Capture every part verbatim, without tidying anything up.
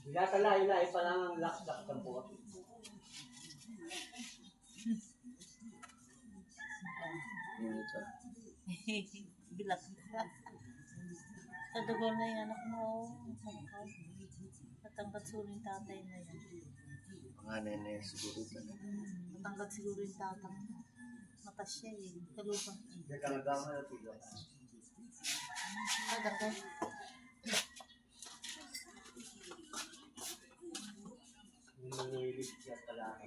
Pinatalain-lain pa lang ang lakdak ng bote. Bilat. Sa dugo na yan, anak mo. Matangkat siguro yung tatay na yan. Panganay na yan siguro ito, no? Hmm, matangkat siguro yung tatang mo. Matas siya eh. Kalupa. Hindi ka nagkama na sila. Kadang ka. Yung nangilig siya pala.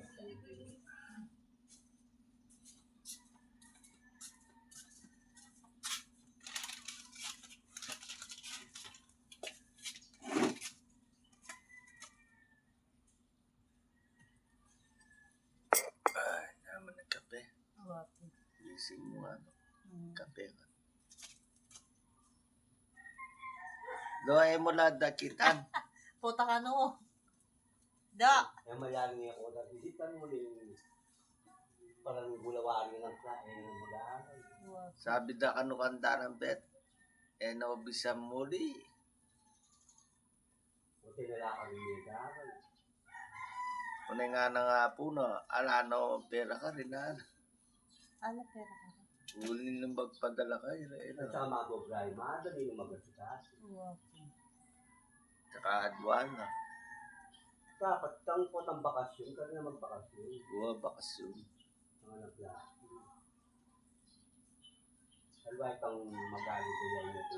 Ah, naman ang kape. Awa po. Gising mo, ano? Mm. Kape ka. Do, e mo la dakitan. Puta ka, no? Da. E, mayari nga ako, da, isipan mo din, parang gulawari ng sa, e, ng mag-aaral. Awa. Sabi da kanu kang Darang Bet, e, no, bisan muli. O, tinala kami ni Darang. Kunay nga na nga po na, ala no, pera ka rin, ala. Ala, pera ka rin. Uli nung magpadala ka, ira, ira. At saka mabobra yung madali nung magasikaso. Awa po. Tsaka adwana. Dapat tang po tang bakasyon, kaya na magbakasyon. Awa, bakasyon. Mga nagla-, alwa itang magaling ko yan na po.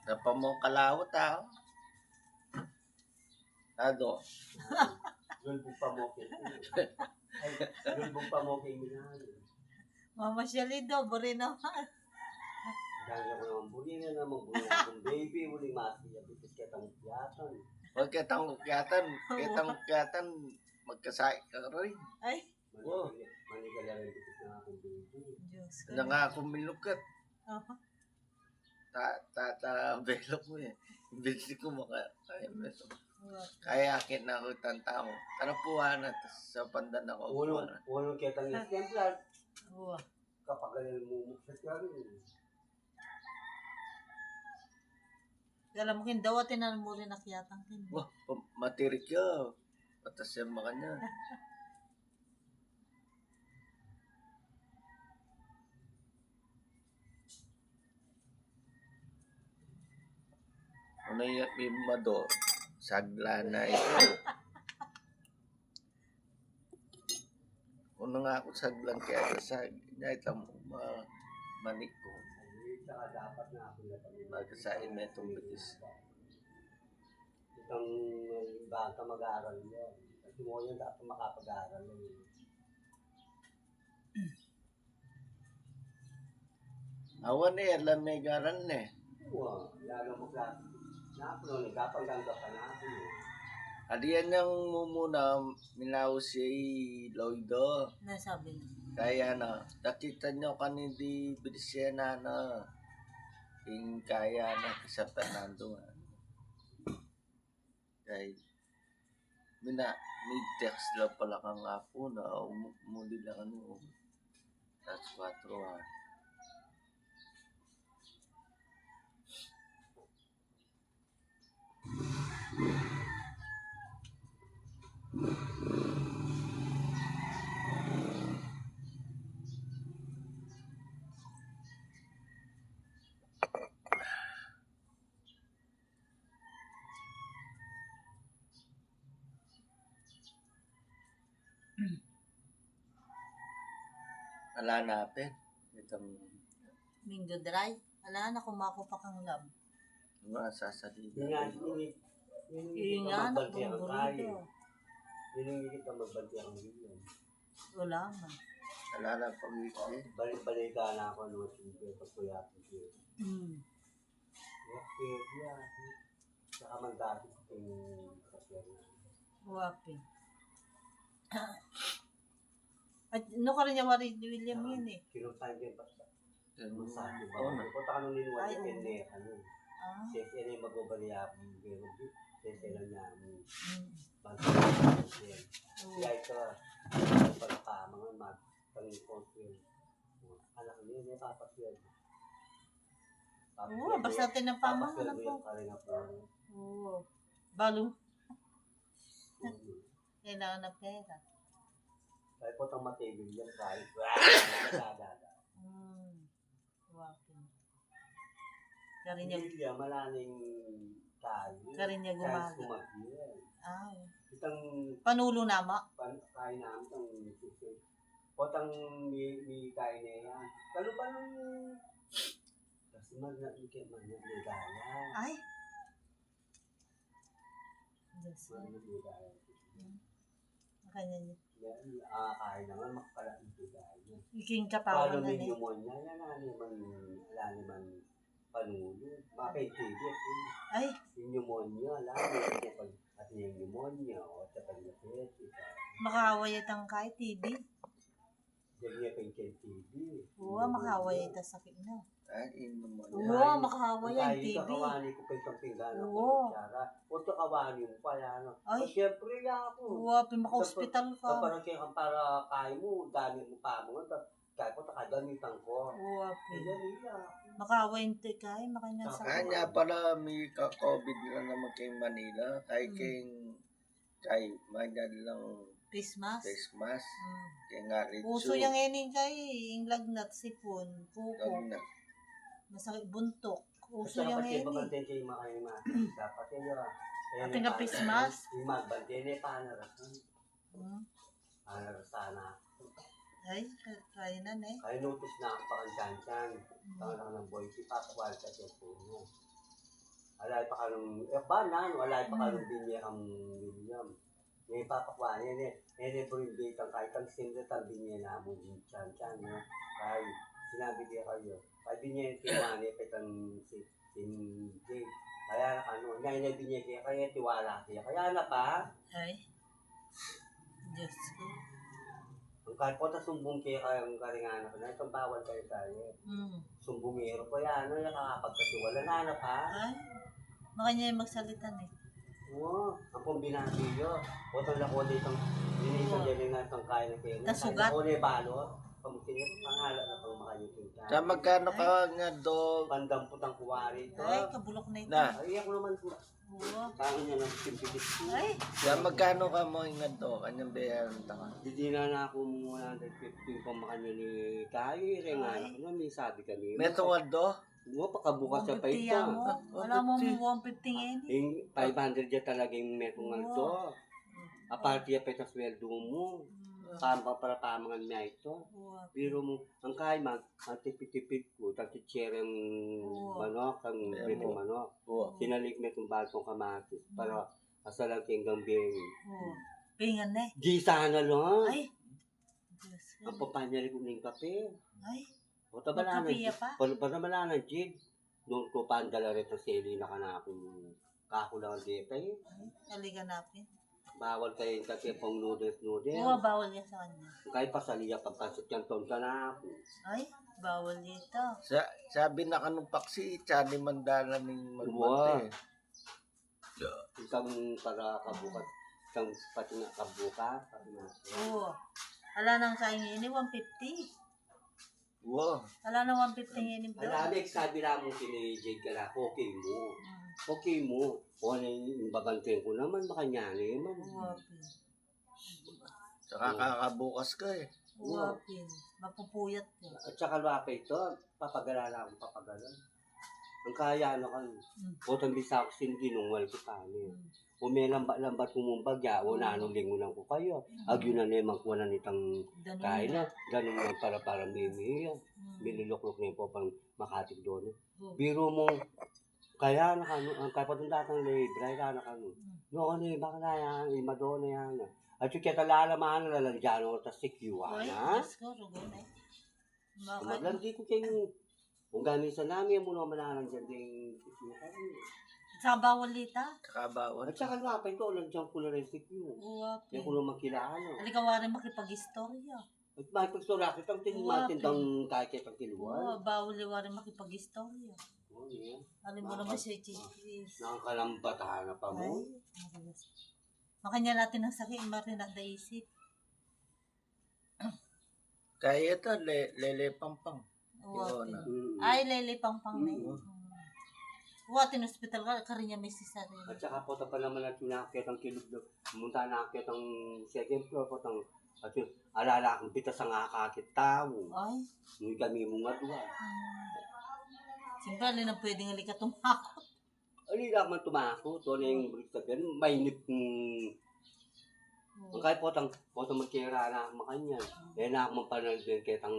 Napa mo kalawat, ah. Ado. Lulbog pa mo, Ken. Ay, lulbog pa mo, Ken. Mamasyal ito, buri naman. Dahil ako naman, buri na naman, buri akong baby, buri mati, abis kita ng piyatan. Huwag kitang ukyatan, kitang ukyatan, magkasakit ka rin. Ay. Manigal-, manigal na rin, bitis na akong baby. Diyos ko. Na nga akong minukat. Aha. Ta-, tata, belok mo eh. Binsi ko maka-, kaya mo ito. Awa. Kaya akit na ako itang tao. Tara po, ana, tas sa pandan ako. Ulo, ulo kitang exemplar. Awa. Kapag ganyan mo, mukha ka rin. Alam mo, kin daw, atin na mo rin akyatan, kin. Wah, pa-, matirik ya. Patas yan, makanya. Ano yung mado? Sagla na ito. Una nga ako saglang kaya sa niya itang ma-, manik ko. Baga sa ime itong bitis. Itang bata mag-aaral yan. Kasi mo yan dapat makapag-aaral yan. Awan e, alam me garan ne. Wa, lalo mo ka. Naku, no, nagapang ganda pa naku, no. Adian yang mumuna, minaus ya i Loido. Nasabi na. Kaya na, nakita nyo kanini di bilisena na. Ing kaya na, sa Fernando nga. Kay, mina, mi-text la pala kang apu na, umu-, umuli la kanu, alas kuwatro, ah. Ala na, Ape. Itang Minggo dry. Ala na, kumaku pa kang lab. Nga, sasali. Yun nga, yun, yun, Yun nga, anak, magbantay ang burrito. Kain. Yun yung ikit na magbantay ang William. Wala man. Ala na, pag-ibig. Balik-balikan na ako nung simple, pag kuya ko siya. Hmm. Yak, kaya, kaya. Tsaka man dati sa tingin ko siya na. Guwapi. At no ka rin niya wari ni William yun eh. Kinuntahan ko yung pagsa. Masabi ba? Oo na. Punta ka nung linuwan Ay, niya, oo. Kaya ano. Ah. Sese na yung magbabali ako, yung gero, sese na niya, ano. Mm. Bantay ko siya. Oo. Kaya ito, pagka, mga mag-, pang-, anak niya, may papasyal. Oo, basta tinapa mo, papasweldo na po. Yan pa rin na po. Oo. Balu. Mm. Kailangan ng pera. Kaya po itong matigil yan, kahit wala, wala, wala. Hmm. Wapo. Karinya, Hindi yan, malaning tayo. Karinya gumaga. Kahit sumagyan. Ah. Itang Panulo nama. Pan-, kain namin itang susi. Potang mi-, mi kain na yan. Kalu pa nung kasi man na, ike man na, may gaya. Ay. Diyos ko. Ano, may gaya. Makanya niya. Yan, ah, kain naman, makapala ito gaya. Iking katawan Paano na may niya. Pneumonia? Yan, ano man, ala naman, Panulo. Makaintindi, eh. Ay. Yung pneumonia, ala, may pag-, at yung pneumonia, o, at yung pag-, Makaway itang kay T B. Diyan niya pa yung T B. Uwa, makaway ita sakit na. Ay, inom mo Uwa, yan. Makaway Ang ang kain ka, T B. Kawani ko pa yung pinggan ako, Uwa. Kutsara. O, to kawani mo pa yan, ano. Ay. O, siyempre, ya ako. Uwa, pin maka-hospital ka. Sa pa-, sa parang kaya kang para kain mo, dami mo pa mo, ta-, kaya ko, takagamitan ko. Uwa, pin. Ay, dali, ya. Makaway yung tikay, makanya Tapos sakit. Kanya pala, may ka-covid na naman kay Manila, kay Hmm. King Kay, may dali lang Face mask? Face mask. Hmm. Kaya nga rin Uso su- yang ening kay, ing lagnat, sipon, kuko. Lagnat. Masakit buntok. Uso Basta yang kapag eni. Mabantay kayo, mga kayo, mga dapat yun, yun, ah. Ating ka face mask? Yung magbantay na yung panarasan. Hmm. Panarasan na. Ay, ka-, kaya na, ne? Kaya nutos na ako pa kang Chan-Chan. Hmm. Pangarang ng boy, si Papa Juan sa cellphone mo. Alay pa ka nung, eh, ba na, no? Alay pa ka nung Hmm. binye kang William. May papakuha niya, ne, ne, ne, bro, hindi kang kahit ang simple, tang binye na mo, Chan-Chan, no? Kay, sinabi niya kayo, kay binye yung kinuha niya, kay kang si, si Jay. Kaya na kanu, nga ina binye kaya, kaya tiwala kaya, kaya na pa? Ay. Diyos ko. Ang kahit po, tas sumbong kaya, kaya ang karinganan ko na, itong bawal kayo tayo. Mm. Sumbongero ko yan, ano, nakakapagkatiwala na, ano pa? Ay, makanya yung magsalita na eh. Oo, ang pong binabi yun. O, itong lako dito, yun yung isang Oo. galing na itong kaya na kayo. Tas sugat? Ako na yung balo, kamutin yung pangalan na itong makanya yung Sa magkano ka nga do? Pandampot ang kuwari ito. Ay, kabulok na ito. Na. Ay, ako naman po. Oo. Tao niya lang, simpikit ko. Ay. Sa magkano ka mo ingat do? Kanyang bayaran ta ka? Didina na ako muna ng fifteen pa makanya ni Kai. Rin nga Ay. Anak na, may sabi kami. Meto nga do? Mo, pakabukas sa one fifty pa ito. Yan mo. Ah, Wala mo one fifty. Mo one fifty ngayon eh. Yung five hundred ya talaga yung meto nga do. Oo. Aparte ya pa ito sweldo mo. Mm. Pampa para pamangan niya ito. Oo. Biro mo, ang kain man, ang tipid-tipid ko, tagtitsere ang Oo. Manok, ang Ayan priting mo. Manok. Oo. Sinalik mo itong baltong kamatis Mm. para asalan kayong gambing. Oo. Pingan na eh. Di sana lang. Ay. Diyos ko. Ang papanyari ko ng kape. Ay. O, tabala na, Magkape ya pa? Pal-, pala mala na, Jig. Doon ko pa ang dala rito sa ili na kanakong kakulangan dito eh. Ay, talaga napin. Bawal kayo yung kasi pang noodles, noodles. Oo, bawal yan sa kanya. Kahit pasali yan, pagkasot yan, tonta na ako. Ay, bawal dito. Sa, sabi na kanong paksi, tsani mandala ning Wow. magbante. Isang para kabukas, isang pati na kabukas, pati na. Oo. Ala nang kain ini, one fifty. Wow. Ala na one fifty ngayon yung Ang dami, sabi na mo kini Jade ka na, okay mo. Mm. Okay mo. O, ano yung babantayan ko naman, makanyari man. Uwapin. Saka Oo. kakabukas ka eh. Uwapin. Mapupuyat ka. At saka luwa pa ito, papagala na akong papagala. Ang kaya na kan, Mm. Potang bisa ako sindi nung wal ko kani. Mm. Ume lambat-lambat kumumbag ya, o Mm. nanong lingunan ko kayo. Mm. Agyu na naman kuha na nitang Danong kain na, na. Danong na para-para mimi ya. Mm. Mililukluk na yung popang makatig doon. Mm. Biro mo, kaya na kanu, ang kapatong datang libre, kaya na kanu. Mm. No, ano eh, baka na yan, eh, Madonna yan. At yung kita lalaman, lalandiyan o, tas sikiwa Ay, na. Diyos ko, rugo na eh. Baka Maglang di ko kayo, kung gani sa nami, ang muna mananan dyan, ding sikiwa kayo. Sa bawal dita? Kakabawal. At saka nga pa ito, landiyan ko na rin sikiwa. Uwa, Yan ko pe. Naman kilala. Halika, wari makipag-istorya. At makipag-istorya kita, ang tin-, Uwa, matindang pe. Kahit kitang kiluwa. Uwa, bawal yung wari makipag-istorya. Oo, yan. Alam mo Maka-, naman si Chichis. Nakakalambatahan na pa mo. Ay, madalas. Makanya natin ang sakit, Martin, at naisip. Kaya ito, le-, lele pangpang. Oo, Yun, ate. ah. Mm. Ay, lele pangpang na yun. Mm. Wa, atin hospital ka, karin ya me cesarean. At saka potang pa naman at yun, nakakitang kilublo. Munta nakakitang second floor, potang, at yun, ala na kung pitas ang akakit tau. Ay. Nung kami mong adwa. Hmm. Siyempre, ali na pwedeng ali ka tumakot. Ali na man tumakot. Ito na yung ibig sabihin, mainip kung Hmm. Ang kaya potang, potang magkira na makanyan. Eh, na akong panalbin ketang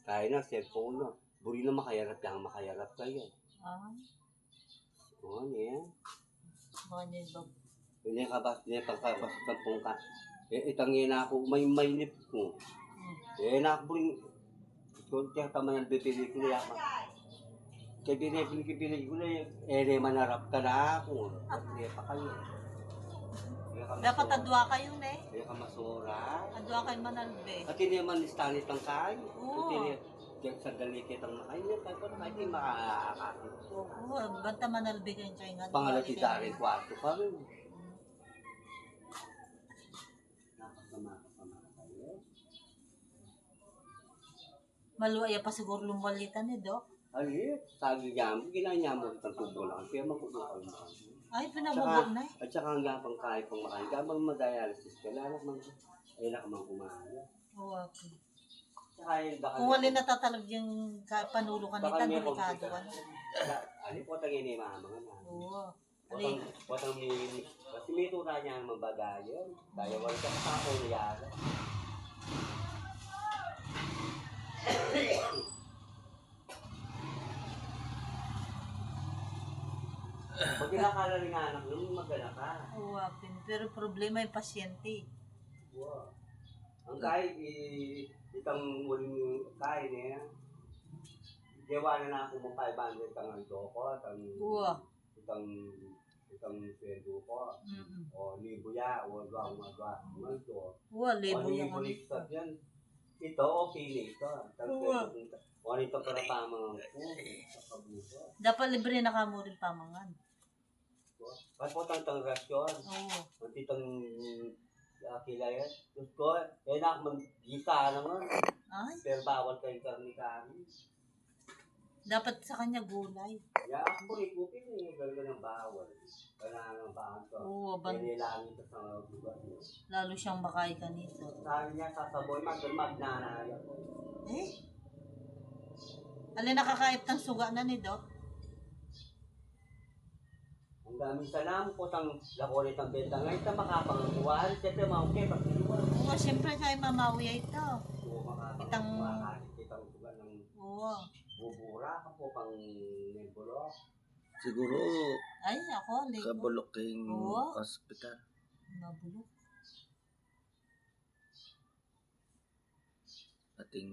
kaya na, cellphone na. Buri na makayarap yang makayarap kayo. Ah. Oo, niya. Baka niya iba. Ini ka ba, ini pagkabas ng pungka. Eh, itang ina ako, may mainip ko. Hmm. Eh, na ako buri, kung kaya ka man ang pipili ko na yaka. Kaya binibili, bili ko na yun. Eh, di manarap ka na ako. Hindi pa kayo. Dapat adwa kayo, ne? Kaya ka masura. Adwa kayo manalbe. At hindi man listahan itang kayo. Oo. At hindi, diyan sandali kitang makain. Kaya pa na kayo, hindi makakakit. Oo, banta manalbe kayo, kaya nga. Pangalati dari kwarto pa rin. Nakasama, kasama kayo. Maluwa ya pa siguro lumwalitan ni Doc. Ali, sabi niya mo, ginanya mo itang tubo na kasi magulo ka naman. Ay, pinamugot na eh. At saka ang yapang kahit pang makain ka, bang madialysis ka, lalak man, ay na ka man kumain. Oo, okay. Saka yung baka Kung wala natatalab yung ka- panulo ka baka nita, may delikado computer. Ka na. Sa- Ano po, tangin ni mama nga na. Oo. Watang, watang mi, kasi may tura niya ang mabagayan. Kaya wala ka sa ako niyara. Pag kinakala rin anak nun, magana ka. Oo, apin. Pero problema yung pasyente. Wow. Ang kahit i, itang uling kain eh. Dewa na na ako mo five hundred ang ang doko, ang Wow. Itang, itang sweldo ko. Mm-mm. O, libo ya, o, dua, o, dua, o, dua. Wa, libo O, ya libo nga ni nito. Sa yan. Ito, okay na ito. Itang Wa. Sweldo ko. O, ano ito para pamangan ko? Sa kabuto. Dapat libre na ka mo rin pamangan. Kasi po tang, tang rasyon. Oo. Ang titang, ah, kilay, eh. Diyos ko, eh, nak, mag-, gisa naman. Ay. Pero bawal kayo karni-karni. Dapat sa kanya gulay. Ya, ako rin po, pinili talaga ng bawal. Kailangan ng bawal to. Oo, ban- Kailangan ito sa mga buwan niyo. Lalo siyang bakay kanito. Sabi niya, sasaboy, mag-, magnanaya po. Eh? Alin nakakaip tang suga na ni Doc? Ang dami sa namo po tang lakolit ang benta. Ngayon, ta makapangakuan. Siyempre, maungke, pag iwan. Oo, siyempre, kaya mamawi ito. Oo, makapangakuan. Itang Kahit kitang suga ng Oo. Bubura ka po pang nebulok. Siguro, Ay, ako, liko. Kabulok kayong Oo. Hospital. Mabulok. Ating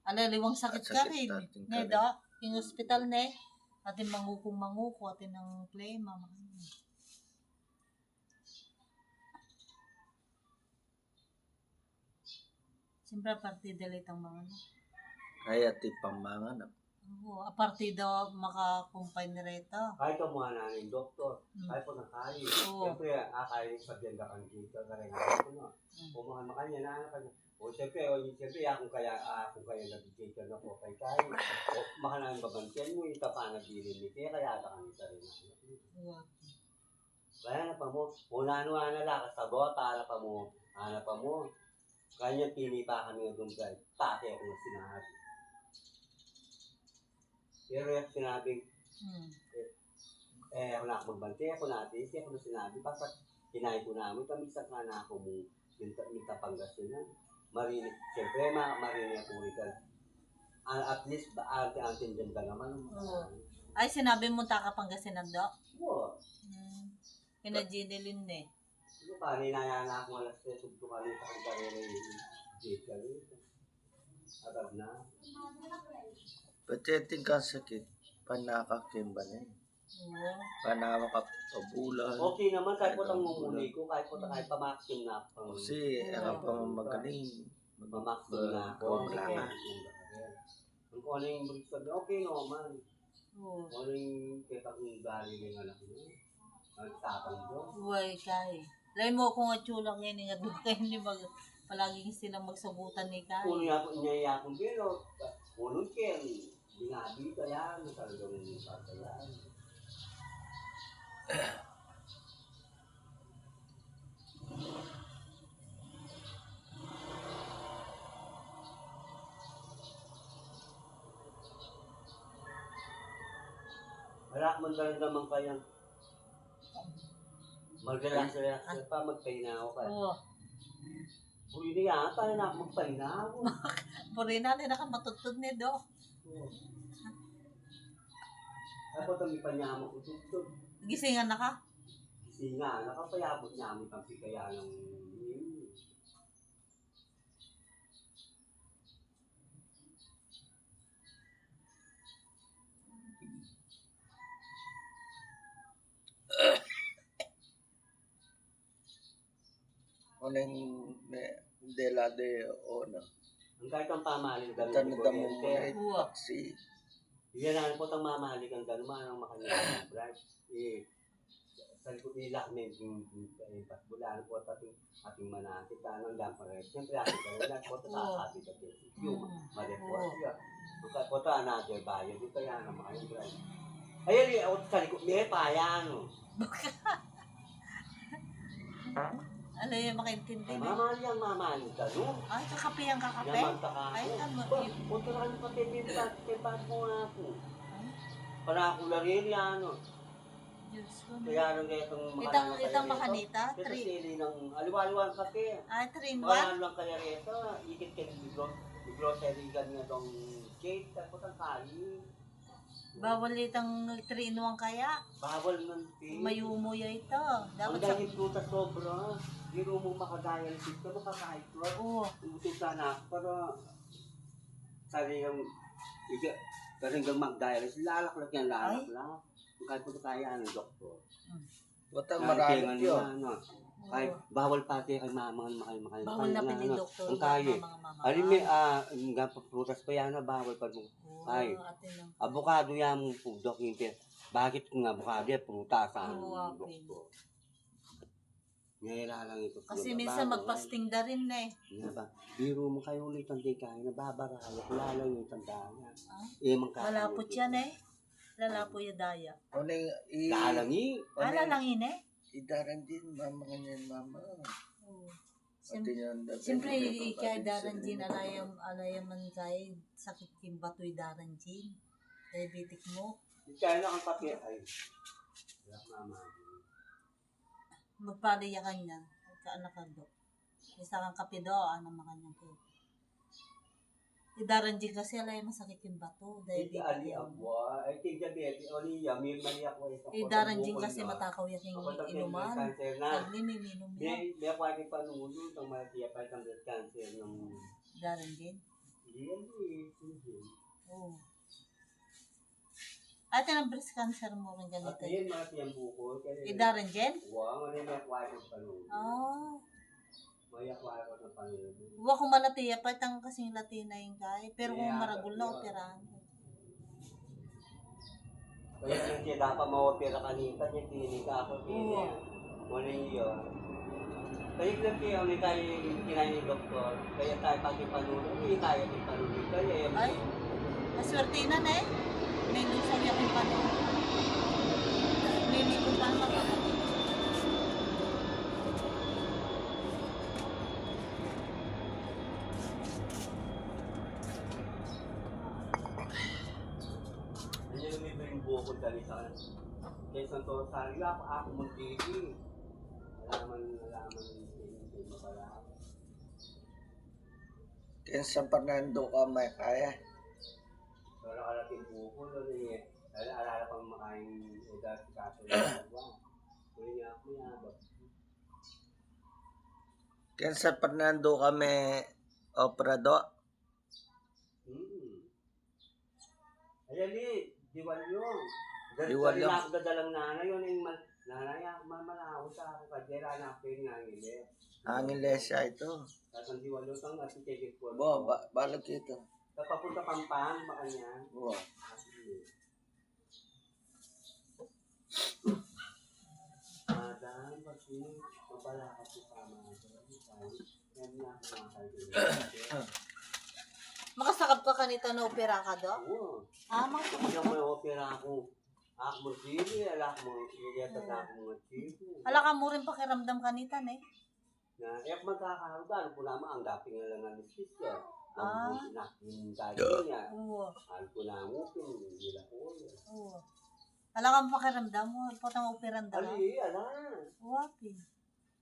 Alaliwang sakit sakit ka rin. Ating Ne, karin. Do? Yung hospital, ne? Ating mangukong manguko, ating ng plema, mga ano. Siyempre, aparte dala itang mga ano. Ay, at ipang mga anak. Oo, aparte daw makakumpay ni Reta. Kahit ang mga nanay, doktor, Mm. kahit po nakain. Oo. Siyempre, akain sa biyanda kang dito, karang ako, no? Mm. O mga makanya na, ano, kanya. O, siyempre, o, siyempre, akong kaya, akong kaya nag-dictate na po kay Kai. O, makanang babantiyan mo, ita pa nabilin ni Tia, kaya ata kami sa rin. Oo. Kaya na pa mo, una ano, ana la, kasagot, ana pa mo, ana pa mo. Kanya pili pa kami ng gumgay, pake ako ng sinabi. Pero yung sinabi, Hmm. eh, eh, ako na ako magbante, ako na ate, siya ako na sinabi, basta kinay ko namin, kami sa kanako mo, yung, yung Pangasinan. Marini, siyempre, ma, marini ako rin ka. Ah, at least, ba, ante, ante, dyan ka naman. Oo. Ay, sinabi mo, taka Pangasinan, do? Oo. Hmm. Kina Jeneline, eh. Ano pa, ninaya na ako alas tres, sugtukan yung sakit ka rin, eh, Jade ka rin. Agad na. Pati ating kasakit, panakak yung banin. Oo. Panawak at pabulan. Okay naman, kahit po Ano, tang mumuni ko, kahit po tang kahit pamaksin na ako. Kasi, Oo. Ang pamamagaling, Pamaksin na ako. Ang Kailangan. Ang kung ano yung ibig sabihin, okay naman. Oo. Kung ano yung kita kong ugali ng anak mo, ang tatang ko. Uway ka eh. Lay mo kung atsula kayo ni nga doon kayo ni mag, palagi silang magsagutan ni Kai. Kung niya po, niya yakong pero, kung nung Ken, binabi ka yan, talagang yung tatay yan. Wala man talaga mang kayang mag-relax-relax ka pa, magpainawa ka. Oo. Puri na yata, na magpainawa. Puri na, di na ka matutod ni, Dok. Oo. Ako, tang ipanyaman ko tutod. Gisingan na ka? Gisingan na ka, payabot namin pang pikayan ng Oneng me dela de ona. Ang kahit ang pamali ng ganun, Tan di ko damo yan, mo eh. Uwa. Taxi. Yan ang potang mamali kang ganun, manang makanya, Brad. Eh, sa likod nila, may, yung, yung, yung, yung, patbulaan ko, ating, ating manakit, ano, ang dampang, eh, siyempre, ating, ano, na, kota, oo, sasabi ka, yung, mm, mali po, oo, siya. Kota, kota, another buyer, di kaya naman kayo, Brad. Ayun, eh, ako, sa likod, may paya, ano. Ala, yung makaintindi na. Mamali ang mamali ka, no? Ay, kakape ang kakape? Naman ka ka. Ay, ano, ba, yun? Punta ka ng kape, pinta, pinta mo nga ako. Ay. Para ako larili, ano. Diyos ko, no. Kaya nung itong itang, makanita, itang kaya makanita, ito, ito three. Sili ng aliwa-aliwa ang kape. Ah, three in one? Wala lang kaya ito, ikit ka ng gro-, grocery gan nga tong cake, tapos ang kain. Bawal itang three in one kaya? Bawal nun, Pin. Mayumo ya ito. Dapat ang sa dahil prutas sobra, di mo makadaya ng sito, makakain ko. Oo. Ubusin sana ako para sabi ng iga, kasi hanggang magdaya, lalak lang yan, lalak lang. Ay. Ang kahit po kaya ng doktor. Hmm. Watang marami yun. Ano, ay, bawal pati kay mama, kay mama, bawal na pati doktor, ang kaya. Mama, mama. Alam mo, ah, ang prutas pa yan, ah, bawal pa mo. Ay, ate lang. Abukado yan mo po, Dok, yung pin-, bakit kung abukado yan, prutas, ah, oo, doktor. Ngayon lang ito. Kasi minsan magpasting da rin na eh. Nga ba? Biro mo kayo ulit ang di kaya, nababara, wala lang yung tanda niya. Ah? Eh, mangkakaluto. Malapot yan eh. Lalapo ya daya. One i lalangi. Ah, lalangi ne? I Daranjin, mama, nganyan, mama. Oo. Siyempre, i Daranjin, alaya, alaya man kay sakit king bato i Daranjin. Diabetic mu. Kaya na ang kape ay. Wala, mama. Magpali ya kanyan. Kaanak ka, Dok. Isa kang kape do, ano, makanyan ko. I Daranjin kasi, alay, masakit yung bato, diabetic yan. Ay, ti diabetic, o niya, may mali ako, eh, i Daranjin kasi, matakaw ya king inuman. Saglit, may minum yan. May, may ako aking panuno, itong malaki, apa, itong breast cancer ng Daranjin? Hindi yan, eh, hindi. Oo. Ate, ng breast cancer mu rin ganito. At ayan, mga tiyambu ko. I Daranjin? Wow, ano yung nakuha ko pa nun? Oh. May nakuha ko sa Panginoon. Wa ko malatiya pa, itang kasing Latina yung kay. Pero kung maragul na, operahan. Kaya yung siya dapat ma-opera kanita, yung klinika ako, oo. Muna yun. Kaya lang kaya, ano tayo, kinain ni doktor, kaya tayo pati panulong, hindi tayo di panulong, kaya yung ay, maswerte na na eh. May lusang yung panulong. May likod pa ang kapatid. Ano yung libreng buko dali sa kay Santo Rosario, ako, ako magdidi. Alaman, alaman, hindi mapala. Kaya San Fernando ka may kaya. Wala ka natin buko, no, eh. Ala, ala pang makain, eh, dati kaso yung dalawa. Kaya niya ako, yabag. Kaya San Fernando kami, Obrador. Hmm. Ayan, eh, diwal yun. Diwal yun. Dadalang nanay yun, yung mal-, nanay, ah, mamalaho sa ako, kadya na ako yung nangilis. Nangilis siya ito. Tapos ang diwal yun, pang architect ko. Bo, ba-, balag ito. Sa papunta Pampang, Malacanang. Oo. Ah, sige. Madam, pag sino, mabala ka po pa, madam. Yan nga, mga kaibigan. Makasakap ka kanita na opera ka, Dok? Oo. Ah, makasakap ka? Hindi ako na opera ako. Ak mo sili, alak mo, ilyatan Hmm. ak mo sili. Ala ka mu rin pakiramdam kanita, ne? Na, e ku magkakaruga, ano po naman, ang daping nga lang ang misis ko. Ang Ah. na, yung dati niya. Oo. Ano po naman, yung nila ko. Oo. Ala ka mu pakiramdam mu, potang operanda mu. Ali, ala. Wapi.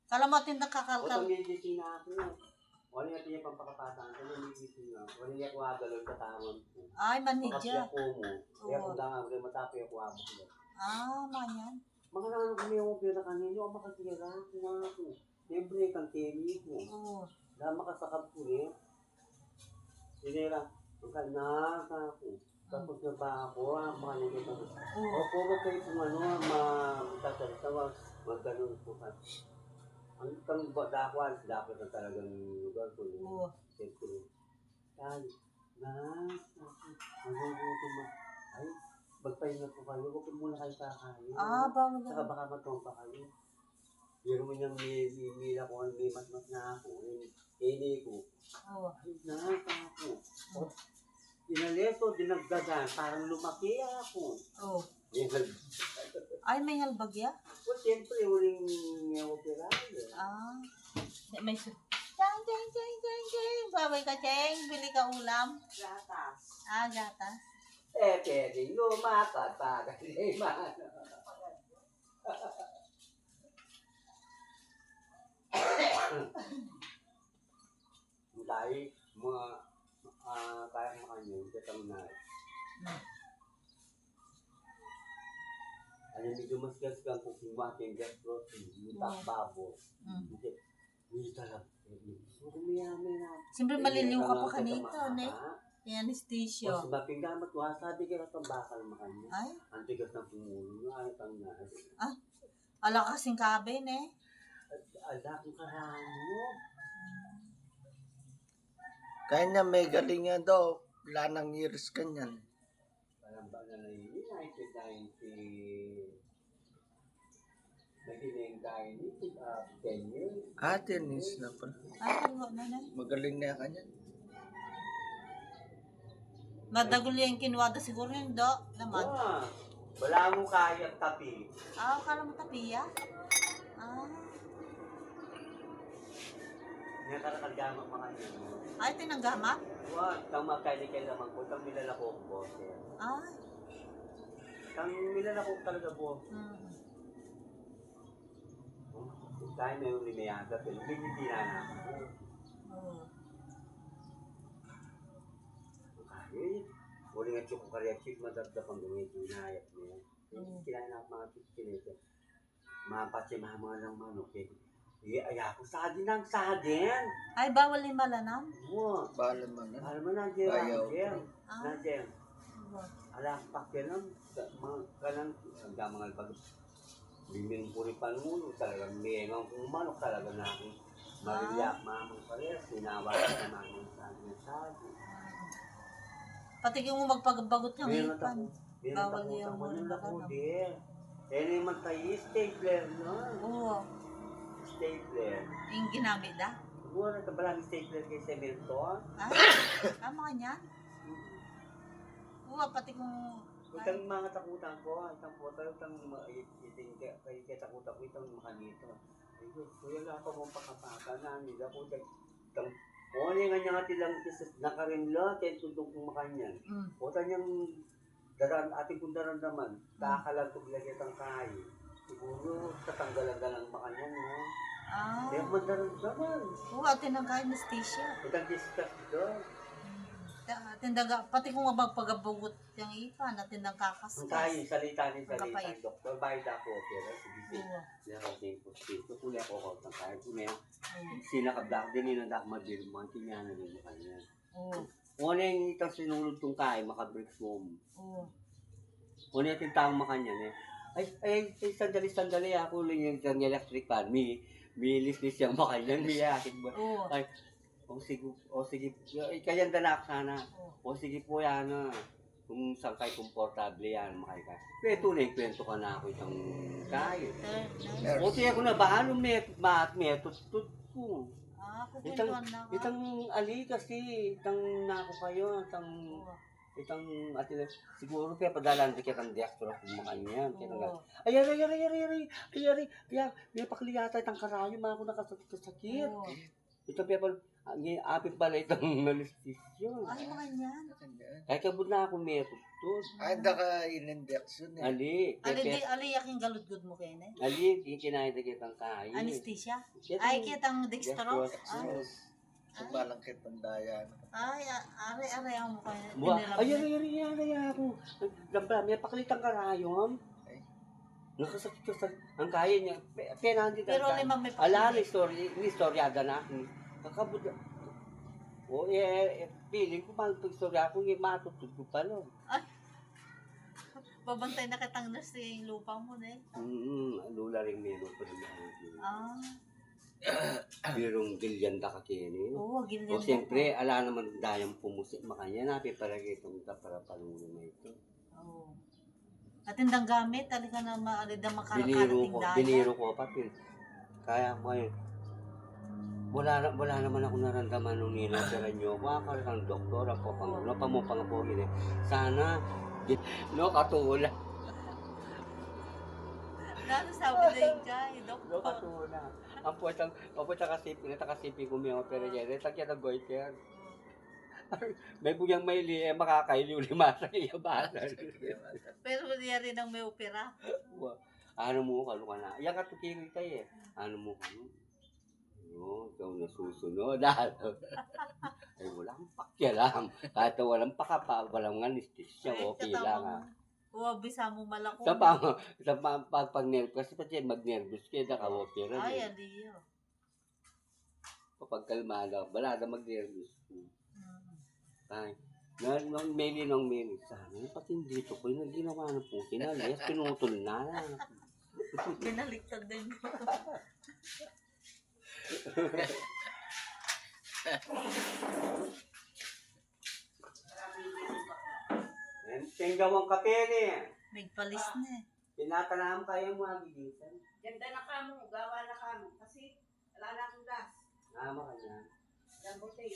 Kala mo atin O, nakakalkal. Pag medicine na ako. Wala nga tiya pampakapatan ko, may medicine na. Wala nga kuha galon sa tawon ko. Ay, manager. Kapya ko mo. Kaya Oo. kung danga, wala matapi ako abot mo. Ah, manyan. Mga nanu kami yung pira kanino, ang makatira, kuha ko. Siyempre, kang temi ko. Oo. Dahil makasakap ko niya. Sinira, ang kanasa ko. Tapos na ba ako, ah, mga nandito. Oo. Opo, wag kayo pong ano, ah, ma-, magsasalita, wag, wag ganun po ka. Ang, ang ba-, dapat, dapat na talagang lugar ko, eh. Oo. Siyempre. Ay, na, nagugutom na. Ay, magpahinga po kayo, wag po muna kayo kakain. Ah, bawal Saka na. Baka matumba kayo. Pero mo niyang may, may, may lakuan, may matmat na ako. Yung, yung ko. Oo. Ay, na, ako. O, inalis o dinagdagan, parang lumaki ako. Oo. May hal- Ay, may halbag ya? O, siyempre, uling may opera. Ah. May su- Cheng, cheng, cheng, cheng, cheng. Babay ka, cheng. Bili ka ulam. Gatas. Ah, gatas. Eh, pwedeng lumakad, pagaliman. Dahil mga, ah, kaya mga yun, katang na. Hmm. Ano, medyo mas gas kang kukuha, yung gas protein, yung Oo. Babo. Hmm. Hindi, hindi talaga. Hindi, hindi, hindi, hindi. Siyempre, Hindi maliliw ka talaga pa kanito, mahaba. Ne? May anesthesia. O, sa mapinggan, matuwa, sabi ka, itong bakal makanya. Ay? Ang tigas ng pumulo, ano, tang na. Ah? Ala kasing kabe, ne? Ala, ang karamo. Kanya may galing nga daw, wala nang years kanyan. Parang ba na lang yun, nineteen ninety, nineteen ninety, ah, ten years. Ah, ten years na pala. Ay, kaliwa na na. Magaling na kanyan. Madagul yang kinuha da siguro yung do, naman. Ah, wala mo kaya tapi. Ah, kala mo tapi ya? Ah. Niya kala kagama mga yun. Ay, tinanggama? Wa, tang makainikay naman ko, tang milalako ko, boss. Ay. Tang milalako talaga, boss. Hmm. Tayo may uli may aga, pero binibina na ako. Oo. Ay, uli nga tsuk ko kari at tsik, madagdag ang gawin, pinayat niya. Oo. Kinain ako mga tsik, pinayat. Mapat si mama lang manok, eh. Iya, ay, ako, sagin ang sagin. Ay, bawal yung malanam? Oo. Bawal yung malanam. Bawal man ang Ayaw. Jeng. Ah. Na, Jeng. Ala, pakialam, sa mga kanang, ang damang albag. Biming puri panulo, talagang mengang kung manok, talaga na akong marilya, Ah. Mamang Pares, tinawagan na namin sa akin, sabi. Pati yung magpagbagot ng Meron ipan. Ako, meron Bawal ako, yung ako, mga yung ako, ano. Di. Eh, naman tayo, stapler, no? Oo. Stapler. Yung ginamit na? Siguro, nagkabalang stapler kay semento. Ah, tama ka niyan? Mm. Oo, pati kung Itang mga takutan ko, itang pota, itang ma-, it-, iting ke-, kay, kay takutan ko, itang makanito. Ay, Diyos, kuya, wala pa mong pakapaka na, nila ko, itang, itang, o, ano yung kanya nga tilang Jesus, nakarimla, kaya tundong kong makanyan. Mm. O, tanyang daran, ating kong daramdaman, Mm. Kakalag ko bilagay itang kain. Siguro, tatanggalan ka ng makanyan, no? Ah. Kaya madaramdaman. Oo, atin ang kain, anesthesia. Itang discuss doon. Mm. Ta-, atin daga, pati kung abang pagabugot, Yang ipa, natin nang kakas. Ang kain, salita ni Ang salita, kapait. Doktor, bayad ako, pero sige, sige. Oo. Meron din po, sige, kukuya ko, ko, ang kain, kung meron, Oo. Sinakabla ko din, inandak, madirman, kinyanan yung kanya. Oo. Kung ano yung itang sinulod kong kain, makabrik ko. Oo. Kung ano yung tintang makanyan, eh. Ay, ay, ay, sandali, sandali, ako lang yung isang electric fan, mi, milislis yung makanyan, mi, akin ba? Oo. Ay, O sige, o sige. Ay, kayang danak sana. O sige po, yan, ah. Kung saan kayo komportable yan, makay ka. Pero tunay, kwento ka na ako itang kayo. Sir, nurse. O sige, ako na, baka nung met-, ma-, metutod ko. Ah, Itang, kukwentuhan na ka. Itang ali kasi, itang nako kayo, itang Oo. Itang atin na, siguru kaya padalan di kitang doktor aku makanyan. Kitang Oo. Ay, ay, ay, ay, ay, ay, ay, ay, ay, kaya may pakli yata itang karayom, aku nakasakit-sakit. Oo. Ito, kaya pala, ang apin pala itang anesthesia. Ay, makanyan. Kaya kabud na aku may tutod. Ay, daka in-injection eh. Ali, Ali, kaya, di, ali, yaking galudgud mu kene? Ali, yung kinain na kitang kain. Anesthesia? Kitang Ay, kitang dextrose? dextrose. Ah. Yes. Ay. Sabalang kitang daya. Ay, a-, are, are, ang mukha niya. Buwa, Pinilap ay, niya. Ay, ay, ay, ay, ay, ako. Gamba, may pakalitang karayom. Ay. Nakasakit ka sa, ang kaya niya, pe-, penandi Pero tata. Lima may Ala, paklit. Ni istorya, ni istorya da na. Kakabud. O, eh, eh, feeling ko, mahal pag istorya ko, eh, matutog ko pa, no? Ay. Babantay na kitang nurse, eh, yung lupa mo, ne? Mm, lula rin meron pa rin ako. Ah. Pero gilyan da ka kene. Oo, gilyan O, da siyempre, ka. Ala naman dayang pumusi makanyan, na, pipalagay itong ita para pangulo na ito. Oo. At indang gamit, ali ka na ma-, ali da makarakan Biniro at ko, indaya. Biniro ko pa, pin-, kaya ko ngayon. Wala na, wala naman ako naramdaman nung ninatira niyo ako. Ah, kaya kang doktor, ako pang, Oo. Ano pa mo pang ako, gini. Sana, no, katula. Nanu sabi na yun ka, eh, No, doktor. katula. Ang puwetang, ang puwetang kasipi, nata kasipi ko may opera dyan. Nata kaya na goiter. Oo. May bugyang maili, eh, makakaili uli masa iya basa. Pero yari nang may opera. Wa-, ano mo, kalu ka na. Yan ka tukiri tayo eh. Ano mo, kalu? No, ikaw na susunod. Ay, walang pakialam. Kahit walang pakapa, walang anesthesia, Ay, okay lang, katamang ah. Wa, bisa mo malako. Sa pa-, sa pa-, pag, pag nervous, kasi pati mag-nervous kayo, naka-opera Ay, eh. Aliyo. Kapag kalmada, wala na mag-nervous. Mm. Ay, na, nang meli, nang meli. Sana, yung pati dito ko, yung ginawa ng puti na, yes, pinutol na. Binaliktad din ko. Yan, tinggawang kape ni. Nagpalis na eh. Pinatanahan kayo mga gigisan. Ganda na kamo, gawa na kamo. Kasi, wala na akong gas. Ah, makanya. Lambutin.